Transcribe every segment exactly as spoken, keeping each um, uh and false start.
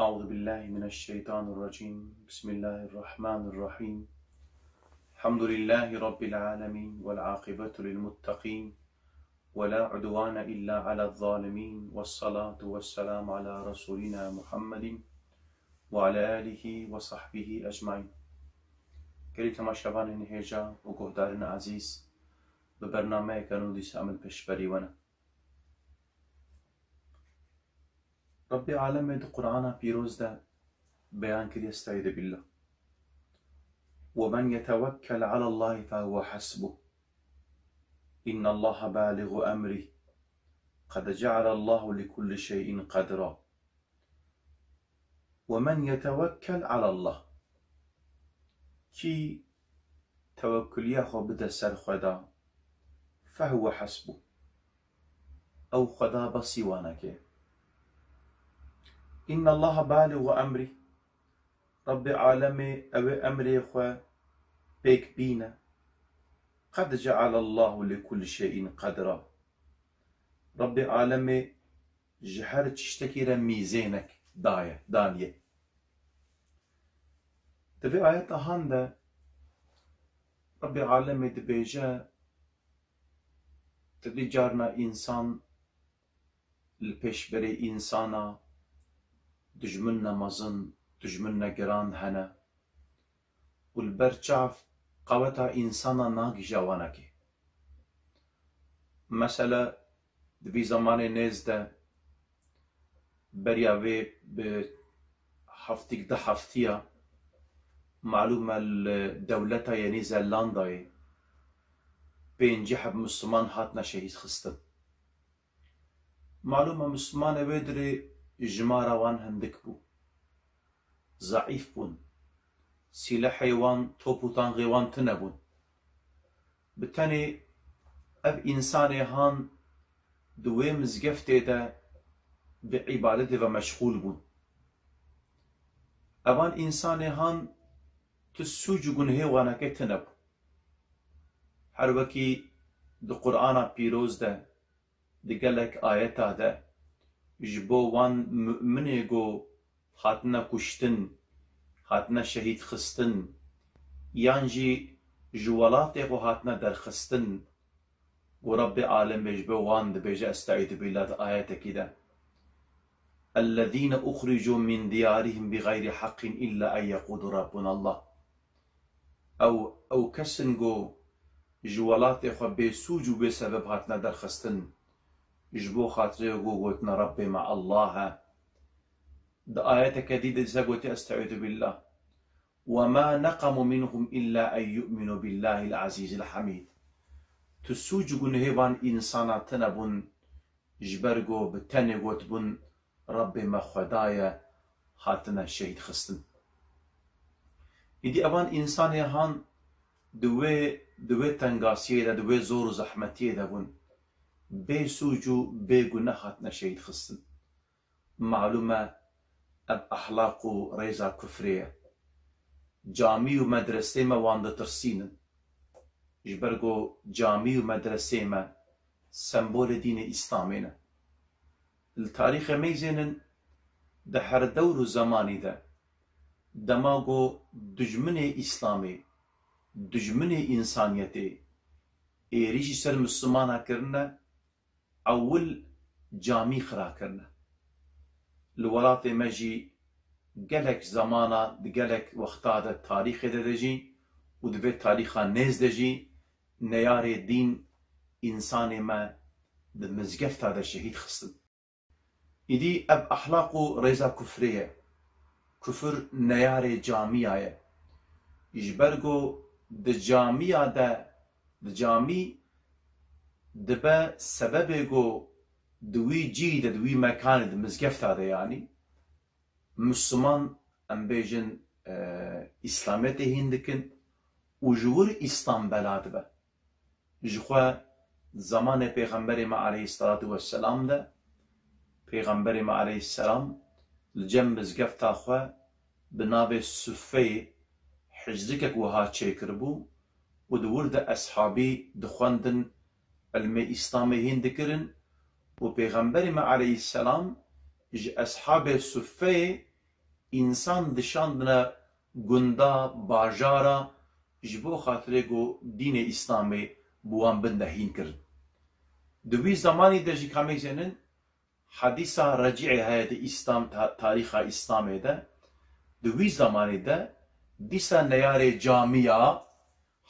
أعوذ بالله من الشيطان الرجيم. بسم الله الرحمن الرحيم. الحمد لله رب العالمين والعاقبة للمتقين ولا عدوان إلا على الظالمين والصلاة والسلام على رسولنا محمد وعلى آله وصحبه أجمعين. Gelî temaşevanên hêja û guhdarên ezîz, bi bernameyeke nû dîsa em li pêşberî we ne. Rebbê Alemê di Qur'ana Pîroz de beyan kiriye, Estaizu billah. ومن يتوكل على الله فهو حسبه. إن الله بالغ أمره. قد جعل الله لكل شيء قدرا. ومن يتوكل على الله. Kî tewekkuliya xwe bide ser Xweda, فهو حسبه. Ew Xweda besî wanekê. إن الله بالغ أمره. Rebbê Alemê ew ê emrê xwe pêk bîne. قد جعل الله لكل شيء قدرا. Rebbê Alemê ji her tiştekî re mîzênek daye, daniye. Di vê ayeta han de Rebbê Alemê dibêje, tu dî carna însan li pêşberê însana dijmin ne mezin, dijmin ne giran hene û li ber çav qeweta însana nagihîje wanekê. Mesele di vî zemanê nêz de beriya vê bi heftîk du heftiya, malûm e, li dewleta Yenî Zelandayê pêncî heb Misliman hatine şehîd xistin. Malûm e, Mislimanê wê dirê jimara wan hindik bû. Zeîf bûn. Sîlehê wan, top û tangê wan tune bûn. Bi tenê ev însanê han di wê mizgeftê de bi îbadetê ve meşxûl bûn. Evan însanê han tu sûc û gunhê wanekê tune bû. Her wekî di Qur'ana Pîroz de di gelek ayeta de ji bo wan mu'minê ku hatine kuştin, hatine şehîd xistin, yan jî ji welatê xwe hatine derxistin, ku Rebbê Alemê ji bo wan dibêje, Estaizu billah, di ayetekî de, الذين أخرجوا من ديارهم بغير حق إلا أن يقولوا ربنا الله. Ew, ew kes in ku ji welatê xwe bê sûc û bê sebeb hatine derxistin, ji bo xatirê ku gotine Rebbê me Allah e. Di ayeteke dî de dîsa gotiye, Estaizu billah. وما نقموا منهم إلا أن يؤمنوا بالله العزيز الحميد. Tu sûc û gunehê van însana tune bûn, ji ber ku bi tenê gotibûn, Rebbê me Xweda ye, hatine şehîd xistin. Îdî evan însanê han di wê, di wê tengasiyê de, di wê zor û zehmetiyê de bûn. Bê sûc û bê guneh hatine şehîd xistin. Malûm e, ev ehlaq û rêza kufrê ye. Camî û medresê me wan ditirsînin. Ji ber ku camî û medresê me sembolê dînê Îslamê ne. Li tarîxê me yî zênin, di her dewr û zemanî de, dema ku dijminê Îslamê, dijminê însaniyetê êrîşî ser Mislimana kirine, ewil camî xira kirine. Li welatê me jî gelek zemana, di gelek wexta de, tarîxê de de jî û di vê tarîxa nêz de jî neyarê dîn însanê me di mizgefta de şehîd xistin. Îdî ev ehlaq û rêza kufrê ye. Kufir neyarê camiya ye. Ji ber ku di camiya de, di camî dibe sebebê ku di wî cî de, di wî mekanê, di mizgefta de, yanî Misliman, em bêjin, e, Îslamiyetê hîn dikin û ji wir Îslam bela dibe. Jixwe di zemanê Pêxemberê me aleyhisselatu vesselam de, Pêxemberê me aleyhisselam li cem mizgefta xwe bi navê Suffeyê hicrikek wiha çêkiribû û di wir de eshabî dixwendin, ilmê Îslamê hîn dikirin û Pêxemberê me aleyhisselam ji eshabê Suffeyê însan dişandine gunda, bajara, ji bo xatirê ku dînê Îslamê bi wan bidine hîn kirin. Di wî zemanî de jî kamê zênin, Hedîsa Recî'ê heye di Îslam, ta-, tarîxa Îslamê de. Di wî zemanê de dîsa neyarê camiya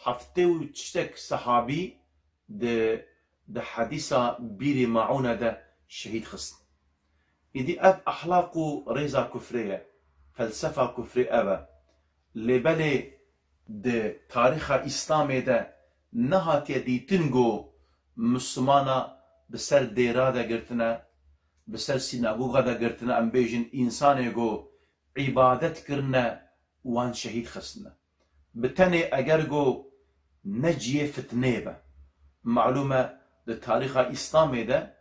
heftê û çitek sehabî di, di hedîsa Bîrî Maûne de şehîd xistin. Îdî ev ehlaq û rêza kufrê ye, felsefa kufrê ev e. Lê belê di tarîxa Îslamê de nehatiye dîtin ku Mislimana bi ser dêra de girtine, bi ser sînagoga de girtine, em bêjin însanê ku îbadet kirine, wan şehîd xistine. Bi tenê eger ku ne cihê fitnê be. Malûm e, di tarîxa Îslamê de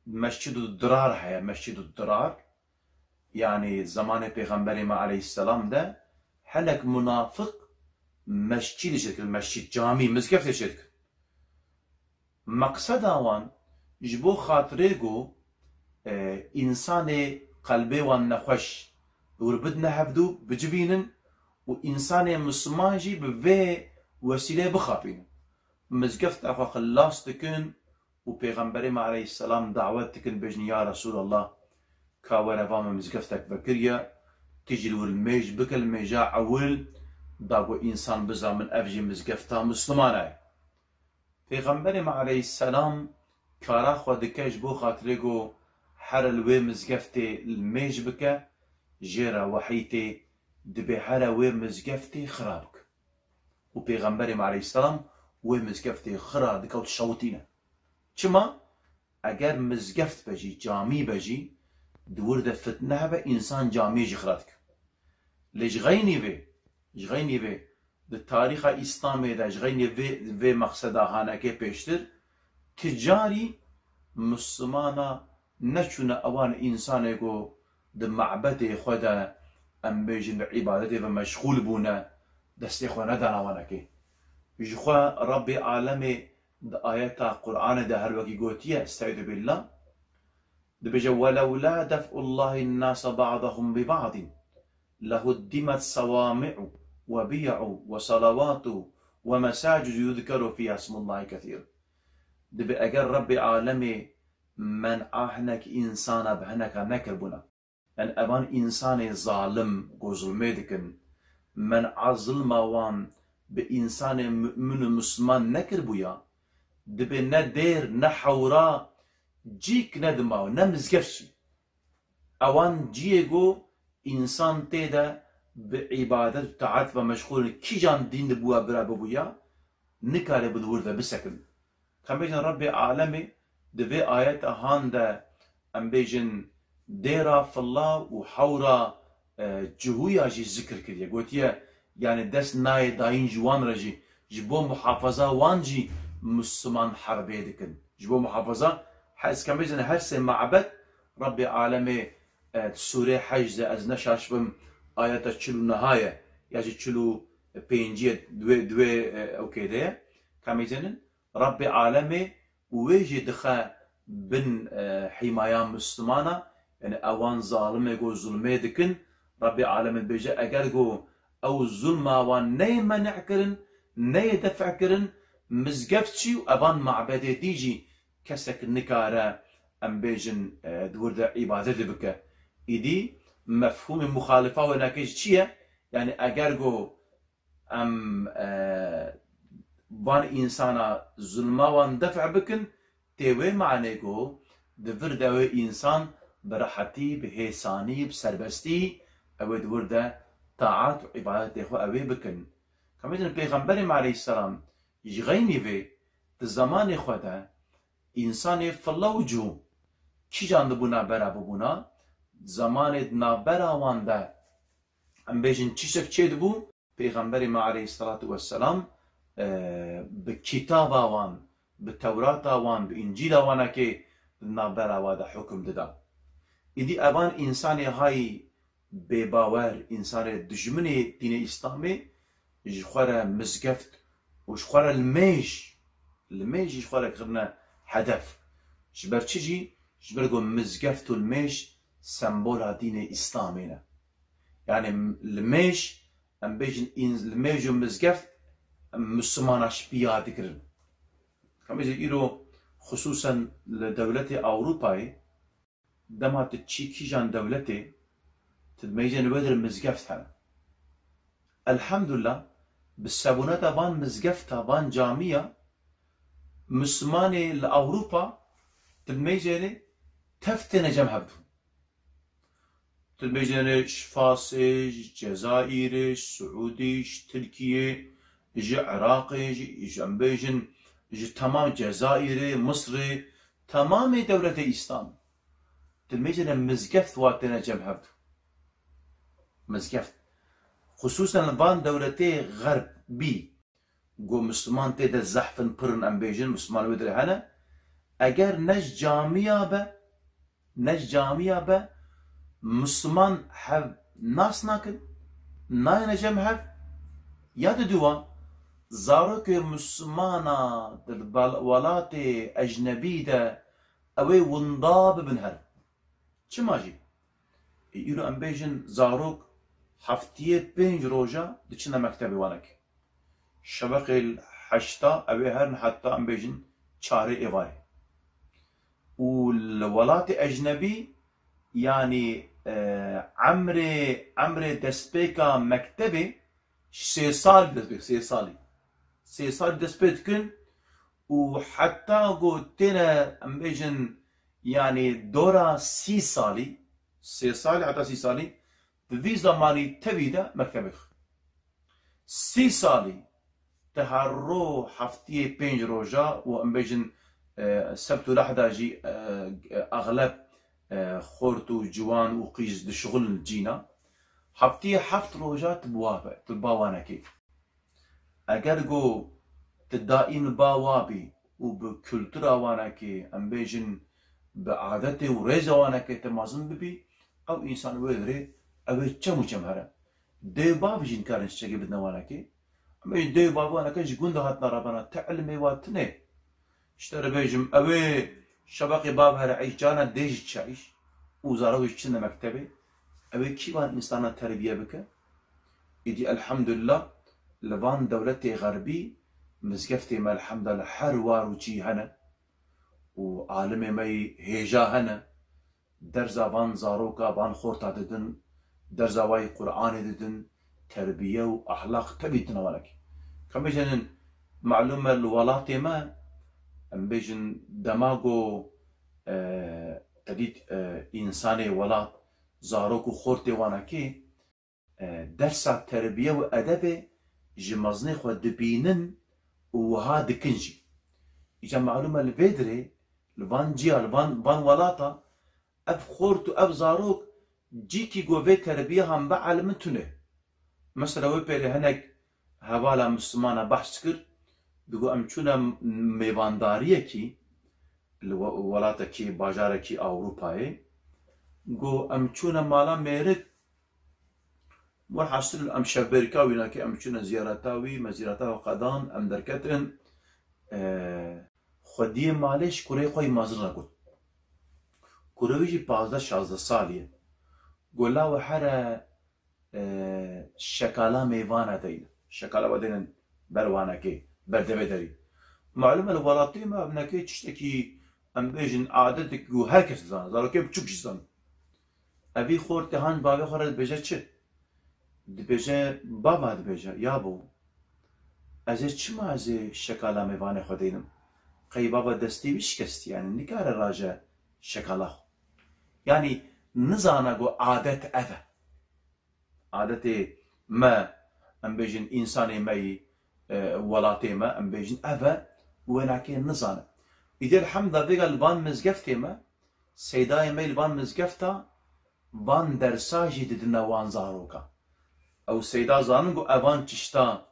Mescid û Dirar heye, Mescid û Dirar. Yanî zemanê Pêxemberê me aleyhisselam de hinek munafiq mescîdê çêdikin, mescîd, camî, mizgeftê çêdikin. Meqseda wan ji bo xatirê ku, e, însanê qelbê wan nexweş wir bidine hevdû, bicivînin û însanê misliman jî bi vê wesîleyê bixapînin. Mizgefta xwe xilas dikin û Pêxemberê me aleyhisselam dawet dikin, bêjin, Ya Resûlallah, ka were va me mizgeftek vekiriye, tu jî li wir mêj bike, li mêja ewil, da ku însan bizanin ev jî mizgefta Mislimana ye. Pêxemberê me aleyhisselam kara xwe dike ji bo xatirê ku here li wê mizgeftê li mêj bike, jê re wehî tê, dibê here wê mizgeftê xira bike. Û Pêxemberê me aleyhisselam wê mizgeftê xira dike û dişewitîne. Çima? Eger mizgeft be jî, camî be jî, di wir de fitne hebe, însan camiyê jî xira dike. Lê ji xeynî vê, ji xeynî vê, di tarîxa Îslamê de ji xeynî vê, vê meqseda hanekê pêştir, ti carî Mislimana neçûne ewan însanê ku di mabedê xwe de, em bêjin, bi îbadetê ve meşxûl bûne, destê xwe nedana wanekê. Ji xwe Rebbê alemê di ayeta Qur'anê de her wekî gotiye, Estaizu billah, dibêje, "Welewla def'ullahin nase ba'dahum bi ba'din, lehuddimet sawami'u ve biya'u ve salawatu ve mesacidu yuzkeru fiha ismullahi kethîr." Dibê eger Rebbê alemê men'a hinek însana bi hineka nekiribûna. Yanî evan însanê zalim ku zulmê dikin, men'a zilma wan bi însanê mu'min û misliman nekiribûya, dibê ne dêr, ne hewra, cîk ne dimaw, ne mizgeft jî. Ewan ciyê ku însan tê de bi îbadet û taat ve meşxûl in, kîjan dîn di bûya bira bibûya, nikare bi li wir de bisekin. Ka em bêjin Rebbê alemê di vê ayeta han de, em bêjin, dêra filla û hewra, e, cihûya jî zikir kiriye. Gotiye, yanî dest nayê dayîn ji wan re jî, ji bo muhafaza wan jî Misliman herbê dikin. Ji bo muhafaza, he, ez ka em bêjin her sê mabed Rebbê alemê, e, di sûrê Hec de, ez ne şaş bim, ayeta çil û neha ye, ya jî çil û pêncî ye, di wê, di wê, e, ewkê de ye. Ka em bêjin, Rebbê alemê û wê jî dixe bin, e, hîmaya Mislimana, yanî ewan zalimê ku zulmê dikin, Rebbê alemê dibêje, eger ku ew zulma wan neyê menî kirin, neyê def kirin, mizgeft çi û evan mabedê dî jî kesek nikare, em bêjin, e, di wir de îbadetê bike. Îdî mefhûmê muxalifa wênekê jî çi ye? Yanî eger ku em, e, van însana zulma wan def bikin, tê wê manê ku di vir de wê însan bi rehetî, bi hêsanî, bi serbestî, ew ê di wir de taat û îbadetê xwe ew ê bikin. Ka em bêjin Pêxemberê me aleyhisselam ji xeynî vê di zemanê xwe de însanê filla û cihû kîjan dibûna bera bibûna, zemanê di navbera wan de, em bêjin, çişek çêdibû, Pêxemberê me aleyhisselatu vesselam, e, bi kitaba wan, bi Tewrata wan, bi Încîla wanekê di navbera wa de hukm dida. Îdî evan însanê hay bêbawer, însanê dijminê dînê Îslamê ji xwe re mizgeft û ji xwe re limêj, limêj jî ji xwe re kirine hedef. Ji ber çi jî? Ji ber ku mizgeft û limêj sembola dînê Îslamê ne. Yani li mêj, em bêjin, ên-, li mêj û mizgeft, em Mislimana şpiya dikirin. Em bêjin îro, xisûsen li dewletê Ewropayê, dema tu çî kîjan dewletê, tu dibêjin wê dir mizgeft hene. Elhamdulillah, bi sebûneta van mizgefta, van camiya, Mislimanê li Ewropa, tu dibêjin tev têne cem hevdû. Tu dibêjin ji Fasê, ji Cezayirê, ji Siûdî, ji Tirkiyê, ji Iraqê, ji, ji, em bêjin, ji temam Cezayirê, Misrê, temamê dewletê Îslam. Tu dibêjin mizgeft wa têne cem hevdû. Mizgeft. Xisûsen van dewletê xerbî, ku Misliman tê de zehf in, pir in, em bêjin, Misliman wê dire hene. Eger ne ji camiya be, ne ji camiya be, Misliman hev nas nakin, nayêne cem hev. Ya diduwan, zarokê Mislimana di bal-, welatê ecnebî de ew ê winda bibin herin. Çima jî? Ê, îro em bêjin zarok heftiyê pênc roja diçine mektebê wanekê. Şeveqê li heşta ew ê herin heta em bêjin çarê êvarê. Û li welatê ecnebî, yanî, e, emrê, emrê destpêka mektebê sê sal dest pê, sê salî. Sê salî dest pê dikin û heta ku têne, em bêjin, yanî dora sî salî, sê salî heta sî salî, di vî zemanî tevî de mektebê xwe. Sî salî, te her ro heftiyê pênc roja û em bêjin, e, sebt û lehda jî, e, e, exleb, e, xort û ciwan û qîz dişixulin cîna. Heftiyê heft roja tu bi wa be, tu bi ba wanekê. Eger go tu daîm ba wa bî û bi kultura wanekê, em bêjin, bi adetê û rêza wanekê te mezin bibî, ew însan wê dirê, ew ê çem û çem here. Dê û bav jî nikarin çiçekê bidine wanekê. Em bêjin dê û bav wanekê ji gund hatine rebana, te ilmê wa tune. Ji te re bêjim, ew ê şeveqê bav here, eyş, carna dê jî çe eyş û zarok jî çine mektebê. Ew ê kî van însana terbiye bike? Îdî elhamdulillah, li van dewletê xerbî mizgeftê me elhamdulillah her war û çî hene û alimê me yî hêja hene. Derza van zaroka, van xorta didin, derza wayî Qur'anê didin, terbiye û ahlaq tevî tine wanekê. Ka em bêjin malûm e li welatê me, em bêjin dema go, e, te dît, e, însanê welat, zarok û xortê wanekê, e, dersa terbiye û edebê ji mezinê xwe dibînin û wiha dikin jî. Îca malûm e li vê dirê, li van ciya, li van, van welata, ev xort û ev zarok cîkî ku vê terbiye han bielimin tune. Mesela wê pêrê hinek hevala Mislimana behs kir, digo em çûne mêvandariyekî li we-, welatekî, bajarekî Ewropayê, go em çûne mala mêrik, Welhasil em şevbêrka wî nake, em çûne ziyareta wî, me ziyareta xwe qedan, em derketin. E, xwediyê malê ji kurê xwe yî mezin re got. Kurê wî jî pazdeh şazdeh salî ye. Go la we here, e, şekala mêvane deyne. Şekala we deynin ber wanekê, ber devê derî. Malûm e li welatê me ev neke tiştekî, em bêjin, adetek ku her kes dizane, zarokê biçûk jî dizane. Evî xortê han bavê xwe re dibêje çi? Dibêje, bava dibêje, yabo, ez ê çima ez ê şekala mêvanê xwe deynim? Qey bava destê wî şikestî, yanî nikare raje şekala xwe. Yanî nizane ku adet ev e. Adetê me, em bêjin, însanê me yî, e, welatê me, em bêjin, ev e, wênakê nizane. Îdê elhemda vêga li van mizgeftê me, seydayê me li van mizgefta, van dersa jî didine wan zaroka. Ew seyda zanin ku evan tişta,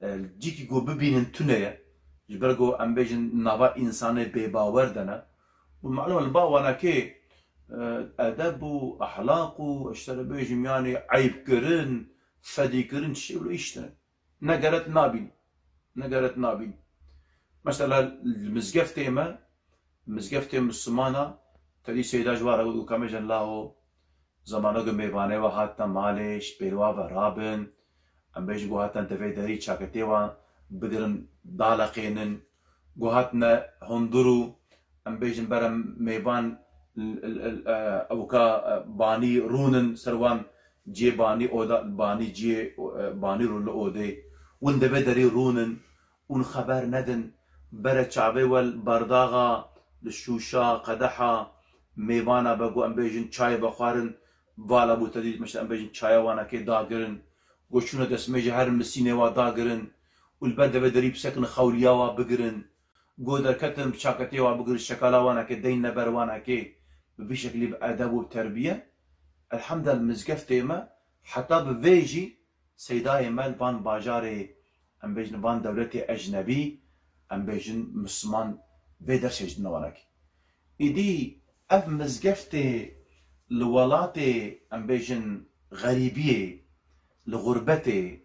e, cîkî ku bibînin tune ye. Ji ber ku em bêjin nava însanê bêbawer de ne. Û malum li ba wanekê, e, edeb û ehlaq û, ji te re bêjim, yanî eyb kirin, fedî kirin, tiştê wilo îş tune. Ne geret nabîn. Ne geret nabîn. Mesela li mizgeftê me, mizgeftê Mislimana, tedî seyda ji wa re got, ka me jin lawo, Zamana ku mêvanê we hatine malê, ji pêl wa ve rabin, em bêjin ku hatine devê derî çaketê wan bigirin, daleqênin, ku hatine hundir û em bêjin bere mêvan l-, l-, l-, e, ewka, e, banî rûnin ser wan cihê banî oda, banî cihê, e, banî rûn li odê, win devê derî rûnin, ûn xeber nedin, bere çavê we li bardaxa, li şûşa, qedeha, mêvana be ku em bêjin çayê vexwarin, vala bû te dît, mesela em bêjin çaya wanakê dagirin, ku çûne destmêjê herin misînê wa dagirin, û li ber devê derî bisekin xewliya wa bigirin, ku derketin bi çaketê wa bigirin, şekala wanakê deyne ber wanakê, bi vî şeklî bi edeb û bi terbiye. Elhamdulillah, mizgeftê me heta bi vê jî seydayê me li van bajarê, em bêjin van dewletê ecnebî, em bêjin misliman vê dersê ji dine wanakê. Îdî ev mizgeftê li welatê, em bêjin xerîbiyê, li xurbetê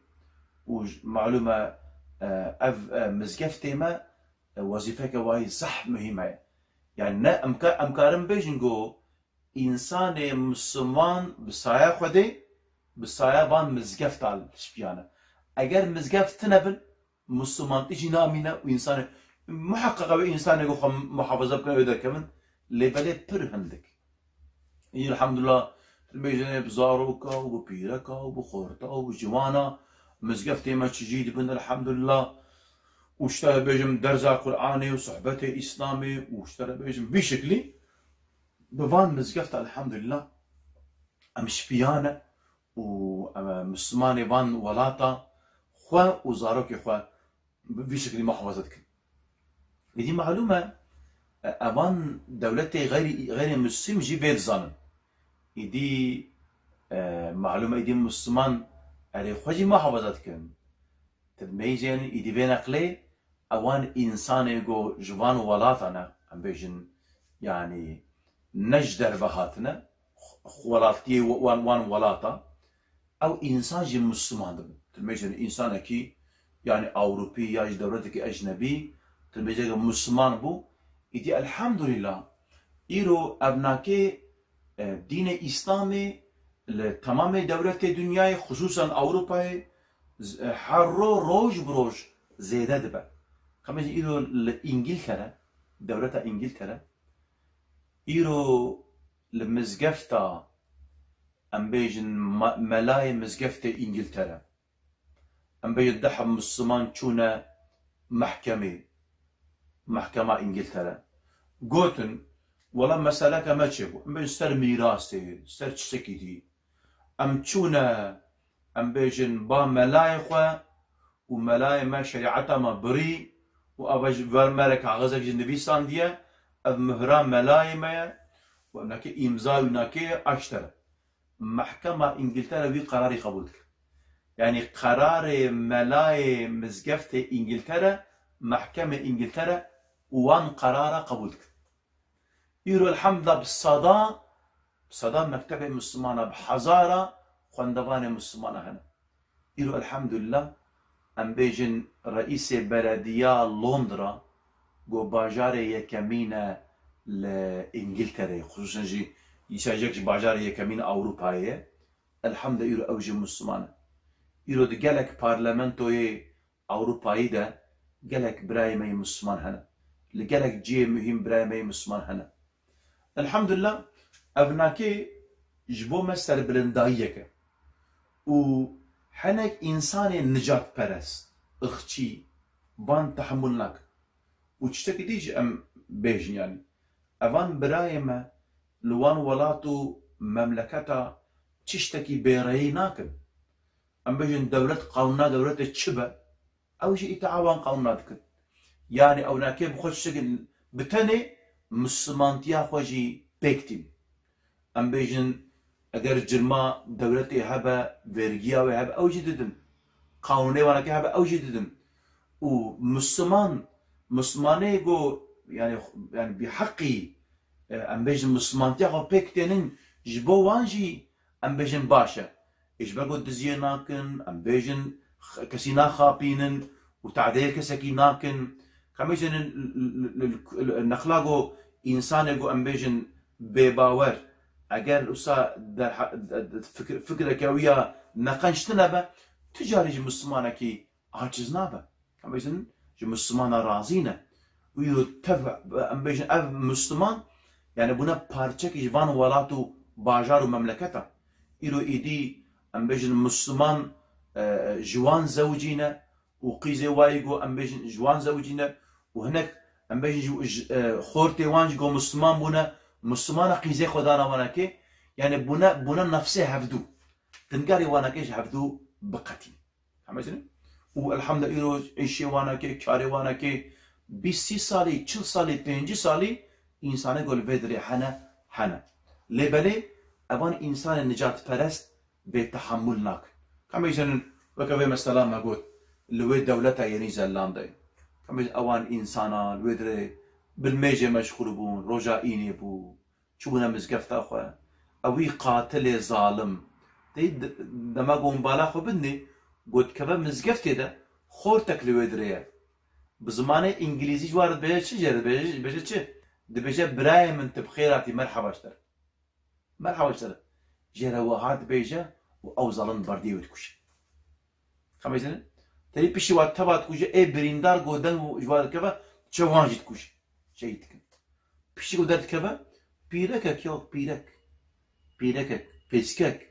û j-, malûm e, e, ev, e, mizgeftê me, e, wezîfeke wayî zehf muhîm heye. Yani ne em ka-, em karin bêjin ku însanê misliman bi saya Xwedê, bi saya van mizgefta li şipiyane. Eger mizgeft tine bin, mislimantî jî namîne û însanê, muheqeq ew ê însanê ku xwe muhafaza bikin, ew ê derkevin, lê belê pir hindik. Î, elhamdulillah, bêjinê bi zaroka û bi pîreka û bi xorta û bi ciwana mizgeftê me çijî dibin, elhamdulillah. Û ji te re bêjim derza Qur'anê û sohbetê Îslamê û ji te re bêjim vî şeklî bi van mizgefta elhamdulillah em şipiyane û em, mislimanê van welata xwe û zarokê xwe bi vî şeklî muhafaza dikin. Îdî malûm e, e, evan dewletê xeyrî, xeyrê muslim jî vê dizanin. Îdî, e, malûm e, îdî musliman erê xwe jî muhafaza dikin. Ti dibêjin, îdî vê neqlê, ewan însanê ku ji van welata ne, em bêjin, yanî ne ji derve hatine, xwe-, welatiyê wan, wan welata, ew însan jî misliman dibin. Ti dibêjin însanekî, yanî Ewropî ya jî dewletekî ecnebî, ti dibêjin misliman bû, îdî elhamdulillah, îro ev nakê, e, dînê Îslamê li temamê dewletê dinyayê, xisûsen Ewropayê, z-, e, her ro-, roj bi roj zêde dibe. Ka em bêjin îro li Îngiltere, dewleta Îngiltere, îro li mizgefta, em bêjin me-, melayê mizgeftê Îngiltere, em bêjin deh heb misliman çûne mehkemê, mehkema Îngiltere. Gotin, wela meseleke me çêbû. Em bêjin ser mîrasê, ser tiştekî dî. Em çûne, em bêjin ba melayê xwe û melayê me şerîeta me birî û ava ji ver me re kaxizek jî nivîsandiye, ev mihra melayê me ye û em nake îmza wî nake ye, aştere. Mehkema Îngiltere wî qerarî qebûl dike. Yanî qerarê melayê mizgeftê Îngiltere, mehkemê Îngiltere wan qerara qebûl dikin. Îro elhamdulillah bi seda, bi seda mektebê mislimana, bi hezara xwendevanê mislimana hene. Îro elhamdulillah, em bêjin reîsê belediya Londra, ku bajarê yekemîn e li Îngiltereyê, xisûsen jî îşajek ji bajarê yekemîn Ewropayê ye. Elhamdulillah, îro ew jî Misliman e. Îro di gelek parlamentoyê Ewropayî de gelek birayê me yê Misliman hene. Li gelek cihê muhîm birayê me yê Misliman hene. Elhamdulillah, ev nakê ji bo me serbilindayiyek e. Û hinek însanên nicatperest, ixçî, van tehemûl nakin. Û tiştekî dî jî em bêjin, yanî evan birayê me li wan welat û memleketa tiştekî bêreyî nakin. Em bêjin dewlet qanûna dewletê çi be, ew jî îtia wan qanûna dikin. Yanî ew nakê bi xwe tiştekî bi tenê mislimantiya xwe jî pêk tînin. Em bêjin, eger cirma dewletê hebe, vergiya wê hebe, ew jî didin. Qanûnê wanakê hebe, ew jî didin. Û Misliman, Mislimanê ku, yani, yani bi heqî, e, em bêjin Mislimantiya xwe pêk tênin, ji bo wan jî em bêjin baş e. Ê ji ber ku diziyê nakin, em bêjin x-, kesî naxapînin û tadeyê kesekî nakin. Ka em bêjin l-, l-, l-, l-, nexla ku însanê ku em bêjin bêbawer, Eger wisa derha-, fikir-, fikreke wî ya neqenc tune be, tu carî ji Mislimanekî aciz nabe. Em bêjin ji Mislimana razî ne. Û îro tev, em bêjin ev Misliman, yani bûne parçekî ji van welat û bajar û memleketa. Îro îdî em bêjin Misliman, e, ji wan zewicîne û qîzê wayî go em bêjin ji wan zewicîne û hinek em bêjin ji, ji, e, xortê wan jî go Misliman bûne, Mislimana qîzê xwe dana wanekê, yani bûne, bûne nefsê hevdû. Dingarê wanekê ji hevdû biqetîn. Hemesini? Û elhamdülillah îro îşê wanekê, karê wanekê, bîst sî salî, çil salî, pêncî salî însanê go li vê dirê hene, hene. Lê belê evan însanê nicatperest bê tehammul nakin. Ka mêjin weke vê mesela me got, li wê dewleta Yenî Zelandayê. Ka mêjin ewan însana li wê dirê bil mêjê meşxûl bûn, roja înê bû, çûbûne mizgefta xwe. Ewî qatilê zalim. Tê d-, dema ku hûn bala xwe bidinê, got dikeve mizgeftê de xortek li wê dirê ye. Bi zimanê îngilîzî ji wan re dibêje çi, jê re dibêje, dibêje çi? Dibêje birayê min tu bi xêr hatî, merheba ji te re. Merheba ji te re. Jê re wiha dibêje û ew zalim berdê wê dikuje. Xemêzene. Tevî piştî wa teva dikuje, ê birîndar go deng ji wa dikeve, çe wan jî dikuje. Şehîd dikin. Piştî ku derdikeve, pîrekek ya pîrek. Pîrekek, qîzkek.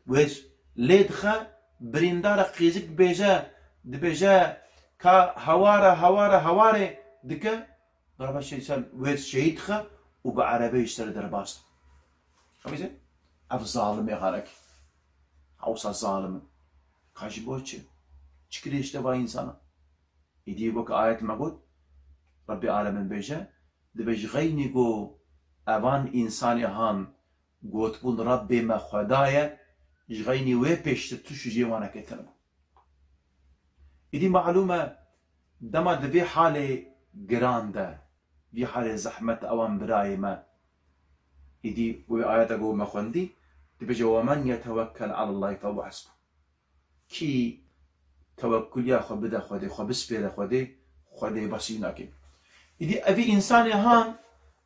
Wê lê dixe, birîndara qîzik dibêje, dibêje ka heware, heware, heware dike, Rebe şehîd ser, wê şehîd dixe û bi erebeyê ji ser derbas dibe. Xemîzin? Ev zalimê harek. Hewsa zalim in. Ka ji bo çi? Çi kirê ji te va însana? Îdî wek ayet me got, Rebbê Alemin bêje, dibê ji xeynî ku evan însanê han gotbûn Rebbê me Xweda ye, ji xeynî wê pêştir tu şûcê wanekê tune bû. Îdî malûm e, dema di vê halê giran de, vî halê zehmet ewan birayê me, îdî wê ayeta ku me xwendî, dibêje, "Ve men yetewekkel alallahî fehuwe hasbuh." Kî tewekkuliya xwe bide Xwedê, xwe bispêre Xwedê, Xwedê besî nake. Îdî evî însanê han,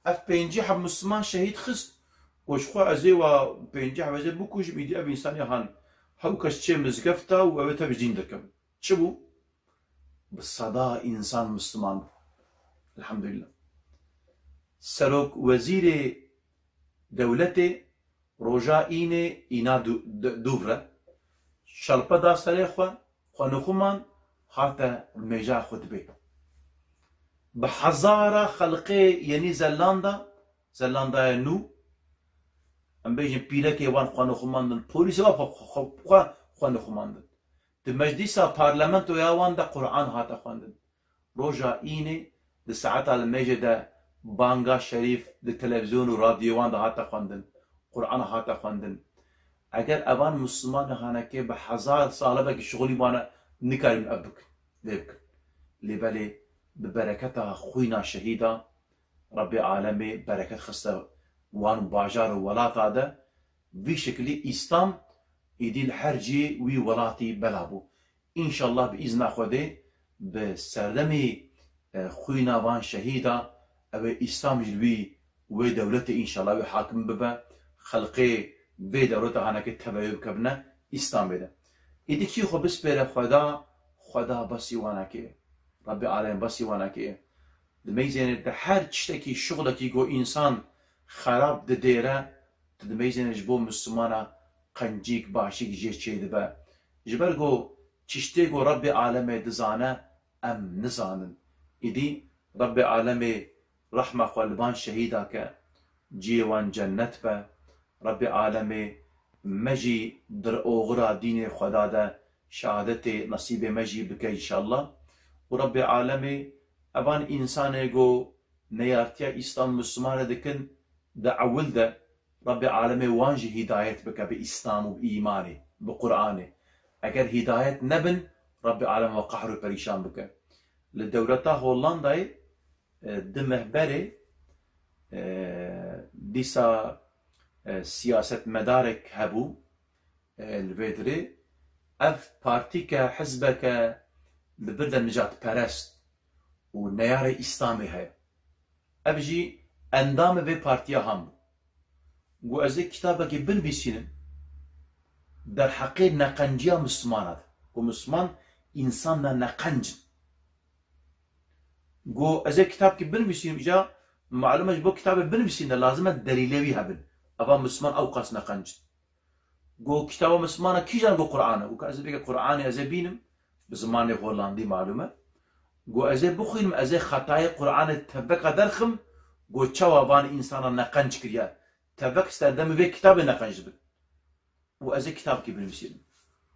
ev pêncî heb Misliman şehîd xist, got, "Ji xwe ez ê wa pêncî heb ez ê bikujim", îdî ev însanê han, hew kes çê mizgefta û ew ê tev ji dîn derkevin. Çi bû? Bi seda însan Misliman bû. Elhamdülillah. Serok wezîrê dewletê roja înê îna du-, du-, dûv re, şelpe da serê xwe, xwe nixumand, hate mêja xwe dibê. Bi hezara xelqê Yenî Zelanda, Zelandaya nû, em bêjin pîrekê wan xwe nixumandin, polîsê wan xwe, xwe, xwe, xwe nixumandin. Di meclîsa parlamentoya wan de Quran hate xwendin. Roja înê di saeta li mêjê de banga şerîf di televîzyon û radyoyê wan de hate xwendin, Quran hate xwendin. Eger evan Mislimanê hanekê bi hezar salebekî şixulî wane, nikarîn ev bikin, vê bikin. Lê belê bi bereketa xwîna şehîda Rebbê Alemê bereket xiste wan bajar û welata de, vî şekilî Îslam îdî li her cihê wî welatî bela bû. Înşallah bi îzna Xwedê bi serdemî, e, xwîna van şehîda, ew ê Îslam jî li wî wê dewletê înşallah wê hakim bibe, xelqê vê dewleta hanekê teveyê bikevine Îslamê de. Îdî kî xwe bispêre Xweda, Xweda besî wanekê. Rebbê Alem besî wanekê. Di meyzênê de her tiştekî, şixulekî go însan xerab didêre, tu di meyzênê ji bo Mislimana qencîk, başîk jê çêdibe. Ji ber go tiştê go Rebbê Alemê dizane, em nizanin. Îdî Rebbê Alemê rehma xwe li van şehîda ke, cihê wan cennet be. Rebbê Alemê me jî di oxira dînê Xweda de şehadetê nesîbê me jî bike înşallah. Û Rebbê Alemê evan însanê go neyartiya Îslam Mislimanê dikin, di ewil de Rebbê Alemê wan jî hîdayet bike bi Îslam û bi îmanê, bi Qur'anê. Eger hîdayet nebin, Rebbê Alem we qehr û perîşan bike. Li dewleta Hollandayê, e, di meh berê, e, dîsa, e, siyasetmedarek hebû, e, li vê dirê. Ev partîke, hizbeke li vir de nijadperest û neyarê Îslamê heye. Ev jî endamê vê partiya han bû. Got, ez ê kitabekê binivîsînim derheqê neqenciya Mislimana de. Got, Misliman însanna neqenc in. Got, ez ê kitabekê binivîsînim, îca malum e ji bo kitabê binivîsîne lazim e delîlê wî hebin. Eva Misliman ewqas neqenc in. Got, kitaba Mislimana kîjan? Got, Qur'an e. Got, ez ê vêke Qur'anê ez ê bînim, bi zimanê Hollandî malum e. Got, ez ê bixwînim, ez ê xetayê Qur'anê teveka derxim, got, çawa van însana neqenc kiriye. Tevek serdemê vê kitabê neqenc dibin. Û ez ê kitabkî binivîsînim.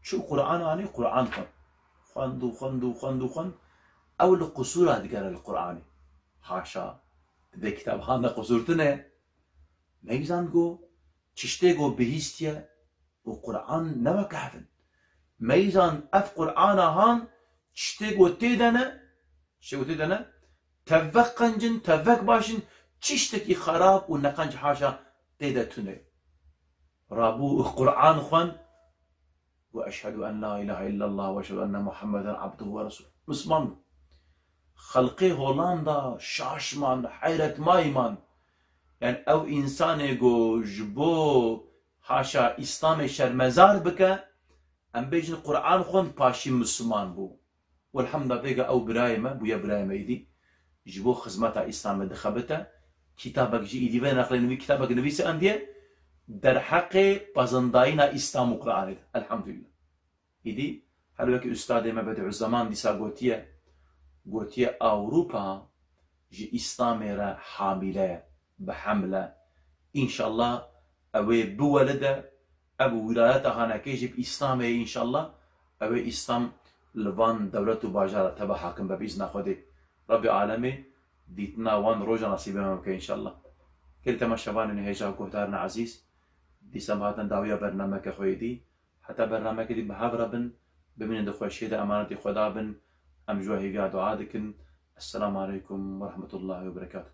Çû Qur'an anî, Qur'an xwend. Xwend û xwend û xwend û xwend. Ew li qusûra digere li Qur'anê. Haşa, di vê kitab hane qusûr tune. Meyzan got, çiştê got bihîstiye û Qur'an ne weke hev in. Meyzan ev Qur'ana han çiştê got tê de ne, çiştê got tê de ne, tevek qenc in, tevek baş in, çiştekî xerab û neqenc haşa tê de tune. Rabû Qur'an xwend, û eşhedû en la ilahe illallah ve eşhedû enne Muhammeden abduhu ve resûl. Misliman bû. Xelqê Holanda şaş man, heyretmayî man. Yani ew însanê ku ji bo haşa Îslamê şermezar bike, em bêjin Qur'an xwend paşî Misliman bû. Welhamdulillah vêga ew birayê me bûye, birayê me îdî ji bo xizmeta Îslamê dixebite. Kitabek jî îdî vê neqlê nivî, kitabek nivîse endiye derheqê pezindayîna Îslam û Qur'anê de. Elhamdulillah. Îdî her wekî ustadê me Bedîuzzeman dîsa gotiye, gotiye Ewropa ji Îslamê re hamîle ye, bi hemle. Înşallah ew ê biwelide, ev wîlayeta hanekê jî bi Îslamê ye înşallah, ew ê Îslam li van dewlet û bajara teva hakim be bi îzna Xwedê. Rebbê alemê dîtina wan roja nasîbê me bike înşallah. Gelî temaşevanên hêja guhdarên ezîz, dîsa me hatin dawiya bernameke xwe yê dî. Heta bernameke dî bi hev re bin, bimînin di xweşiyê de, emanetî Xweda bin. Em ji we hêviya dua dikin. Esselamu aleykum ve rahmetullahi ve berekatuh.